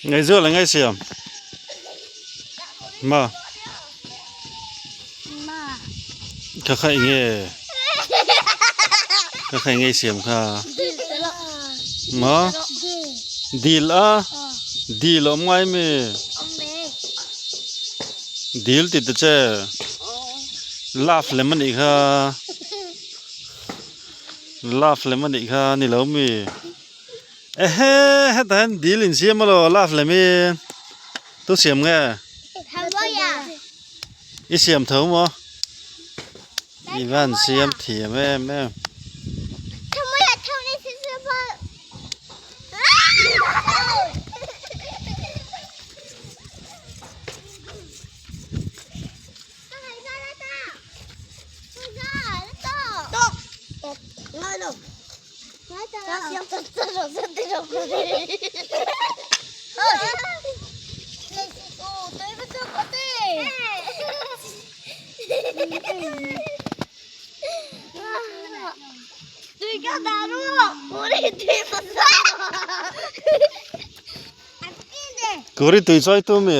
Ngày xưa là ngày xiêm mà ka kha nge ka kha nge siam kha ma dil a dil awm ngai mi dil ti ta che love lem anih kha love lem anih kha ni lo mi ehe hetah hian dil insiam alo love lem hi tu siam nge i siam tho maw i van siam thiam em em. Kuri tui chawi tu mi.